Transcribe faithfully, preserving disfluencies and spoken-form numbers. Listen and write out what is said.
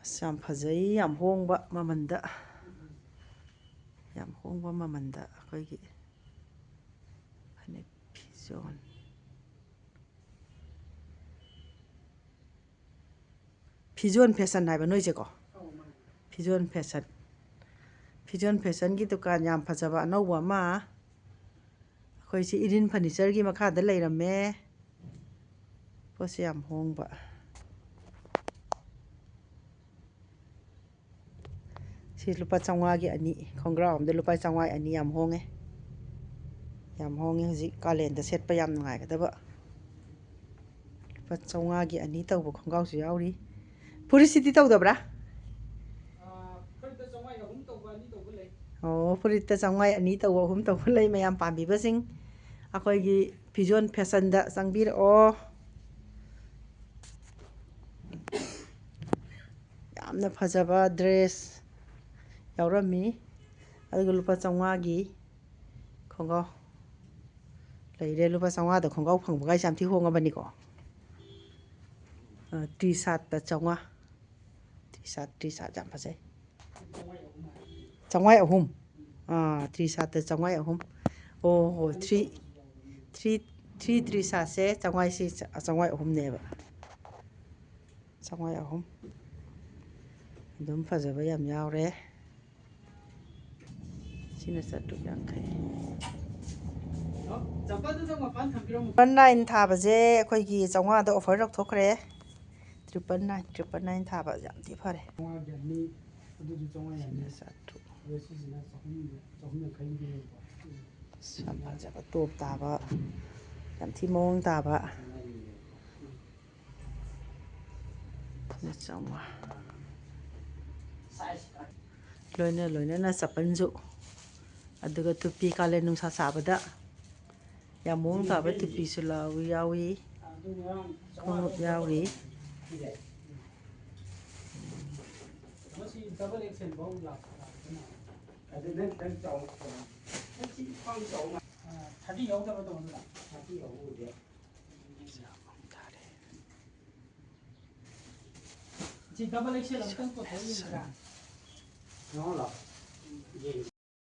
ꯑꯁ, ꯌꯥꯝ ꯐꯖꯩ, ꯌꯥꯝ ꯍꯣꯡꯕ ꯃꯃꯟꯗ, ꯌꯥꯝ ꯍꯣꯡꯕ ꯃꯃꯟꯗ ꯑꯩꯈꯣꯏꯒꯤ ꯐꯅꯦꯛ ꯐꯤꯖꯣꯜ꯫ ꯐꯤꯖꯣꯟ ꯐꯦꯁꯟ ꯍꯥꯏꯕ ꯅꯣꯏꯁꯦꯀꯣ? ꯐꯤꯖꯣꯟ ꯐꯦꯁꯟ꯫ ꯐꯤꯖꯣꯟ ꯐꯦꯁꯟꯒꯤ ꯗꯨꯀꯥꯟ ꯌꯥꯝ ꯐꯖꯕ ꯑꯅꯧꯕ ꯑꯃ꯫ ꯑꯩꯈꯣꯏ ꯁꯤ ꯏꯔꯤꯟ ꯐꯔꯅꯤꯆꯔꯒꯤ ꯃꯈꯥꯗ ꯂꯩꯔꯝꯃꯦ꯫ ꯄꯣꯠꯁꯦ ꯌꯥꯝ ꯍꯣꯡꯕ꯫ ꯁꯤ ꯂꯨꯄꯥ ꯆꯥꯝꯃꯉꯥꯒꯤ ꯑꯅꯤ, ꯈꯣꯡꯒ꯭ꯔꯥꯎ ꯑꯝꯗ ꯂꯨꯄꯥ ꯆꯥꯝꯃꯉꯥꯒꯤ ꯑꯅꯤ, ꯌꯥꯝ ꯍꯣꯡꯉꯦ꯫ ꯌꯥꯝ ꯍꯣꯡꯉꯦ, ꯍꯧꯖꯤꯛ ꯀꯥꯂꯦꯟꯗ ꯁꯦꯠꯄ ꯌꯥꯝ ꯅꯨꯡꯉꯥꯏꯒꯗꯕ꯫ ꯂꯨꯄꯥ ꯆꯥꯝꯃꯉꯥꯒꯤ ꯑꯅꯤ ꯇꯧꯕ ꯈꯣꯡꯒ꯭ꯔꯥꯎꯁꯨ ꯌꯥꯎꯔꯤ꯫ ꯐꯨꯔꯤꯠꯁꯤꯗꯤ ꯇꯧꯗꯕ꯭ꯔꯥ? ꯑꯥ, ꯐꯨꯔꯤꯠꯇ ꯆꯥꯝꯃꯉꯥꯒꯤ ꯑꯍꯨꯝ ꯇꯧꯕ, ꯑꯅꯤ ꯇꯧꯕ ꯂꯩ꯫ ꯑꯣ, ꯐꯨꯔꯤꯠꯇ ꯆꯥꯝꯃꯉꯥꯒꯤ ꯑꯅꯤ ꯇꯧꯕ, ꯑꯍꯨꯝ ꯇꯧꯕ ꯂꯩ꯫ ꯃꯌꯥꯝ ꯄꯥꯝꯕꯤꯕꯁꯤꯡ ꯑꯩꯈꯣꯏꯒꯤ ꯐꯤꯖꯣꯟ ꯐꯦꯁꯟꯗ ꯆꯪꯕꯤꯔꯛꯑꯣ꯫ ꯌꯥꯝꯅ ꯐꯖꯕ ꯗ꯭ꯔꯦꯁ ꯌꯥꯎꯔꯝꯃꯤ꯫ ꯑꯗꯨꯒ ꯂꯨꯄꯥ ꯆꯥꯝꯃꯉꯥꯒꯤ ꯈꯣꯡꯒ꯭ꯔꯥꯎ ꯂꯩꯔꯦ꯫ ꯂꯨꯄꯥ ꯆꯥꯝꯃꯉꯥꯗ ꯈꯣꯡꯒ꯭ꯔꯥꯎ ꯐꯪꯕꯒꯥꯏꯁꯦ ꯌꯥꯝ ꯊꯤ ꯍꯣꯡꯉꯕꯅꯤꯀꯣ꯫ ꯑ, ꯇꯤ ꯁꯥꯔꯠꯇ ꯆꯥꯝꯃꯉꯥ꯫ ꯇꯤ ꯁꯥꯔꯠ, ꯇꯤ ꯁꯥꯔꯠ ꯌꯥꯝ ꯐꯖꯩ꯫ ꯆꯥꯝꯃꯉꯥ ꯑꯍꯨꯝ꯫ ꯑꯥ, ꯇ꯭ꯔꯤ ꯁꯥꯔꯠꯇ ꯆꯥꯝꯃꯉꯥ ꯑꯍꯨꯝ꯫ ꯑꯣ ꯍꯣ, ꯊ꯭ꯔꯤ, ꯊ꯭ꯔꯤ, ꯊ꯭ꯔꯤ ꯇ꯭ꯔꯤ ꯁꯥꯔꯠꯁꯦ ꯆꯥꯝꯃꯉꯥ, ꯁꯤ ꯆꯥꯝꯃꯉꯥ ꯑꯍꯨꯝꯅꯦꯕ꯫ ꯆꯥꯝꯃꯉꯥ ꯑꯍꯨꯝ꯫ ꯑꯗꯨꯝ ꯐꯖꯕ ꯌꯥꯝ ꯌꯥꯎꯔꯦ꯫ ꯁꯤꯅ ꯆꯥꯇ꯭ꯔꯨꯛ ꯌꯥꯡꯈꯩ꯫ ꯆꯝꯄꯜꯗꯨꯗ ꯃꯄꯥꯟ ꯊꯝꯕꯤꯔꯝꯃꯨ꯫ ꯇ꯭ꯔꯤꯄꯜ ꯅꯥꯏꯟ ꯊꯥꯕꯁꯦ ꯑꯩꯈꯣꯏꯒꯤ ꯆꯥꯝꯃꯉꯥꯗ ꯑꯣꯐꯔ ꯂꯧꯊꯣꯛꯈ꯭ꯔꯦ꯫ ꯇ꯭ꯔꯤꯄꯜ ꯅꯥꯏꯟ, ꯇ꯭ꯔꯤꯄꯜ ꯅꯥꯏꯟ ꯊꯥꯕ ꯌꯥꯝ ꯊꯤ ꯐꯔꯦ꯫ ꯆꯥꯝꯃꯉꯥꯒꯤ ꯑꯅꯤ, ꯑꯗꯨꯁꯨ ꯆꯥꯝꯃꯉꯥ ꯌꯥꯅꯤ꯫ ꯁꯤꯅ ꯆꯥꯇ꯭ꯔꯨꯛ꯫ ꯑꯗꯣ ꯁꯤꯁꯤꯅ ꯆꯍꯨꯝ, ꯆꯍꯨꯝ ꯌꯥꯡꯈꯩꯒꯤꯅꯦꯕꯀꯣ꯫ ꯑꯁ, ꯌꯥꯝ ꯐꯖꯕ ꯇꯣꯞ ꯇꯥꯕ, ꯌꯥꯝ ꯊꯤ ꯃꯑꯣꯡ ꯇꯥꯕ꯫ ꯆꯥꯝꯃꯉꯥ꯫ ꯂꯣꯏꯅ ꯂꯣꯏꯅꯅ ꯆꯄꯜꯁꯨ, ꯑꯗꯨꯒ ꯇꯨꯄꯤ, ꯀꯥꯂꯦꯟ ꯅꯨꯡꯁꯥ ꯁꯥꯕꯗ ꯌꯥꯝ ꯃꯑꯣꯡ ꯇꯥꯕ ꯇꯨꯄꯤꯁꯨ ꯂꯥꯎ-, ꯌꯥꯎꯏ, ꯈꯣꯡꯎꯞ ꯌꯥꯎꯔꯤ꯫ ꯃꯁꯤ ꯗꯕꯜ ꯑꯦꯛꯁꯦꯜ ꯐꯥꯎ ꯂꯥꯛꯄ ꯂꯥꯛꯄꯅ꯫ ꯑꯗꯨ ꯅꯪ ꯈꯤꯇꯪ ꯆꯥꯎ-, ꯅꯪ ꯁꯤ ꯈ꯭ꯋꯥꯡ ꯆꯥꯎ ꯃꯥꯜꯂꯦ꯫ ꯑ, ꯊꯥꯔꯇꯤ ꯌꯥꯎꯗꯕ ꯇꯧꯕꯗꯨꯗ? ꯊꯥꯔꯇꯤ ꯌꯥꯎꯕ ꯎꯗꯦ꯫ ꯌꯥꯝ ꯊꯥꯔꯦ꯫ ꯁꯤ ꯗꯕꯜ ꯑꯦꯛꯁꯦꯜ ꯑꯝꯇꯪ ꯄꯨꯊꯣꯛ ꯌꯦꯡꯁꯤꯔꯥ? ꯌꯦꯡꯉꯣ ꯂꯥꯎ꯫ ꯌꯦꯡꯒꯦ꯫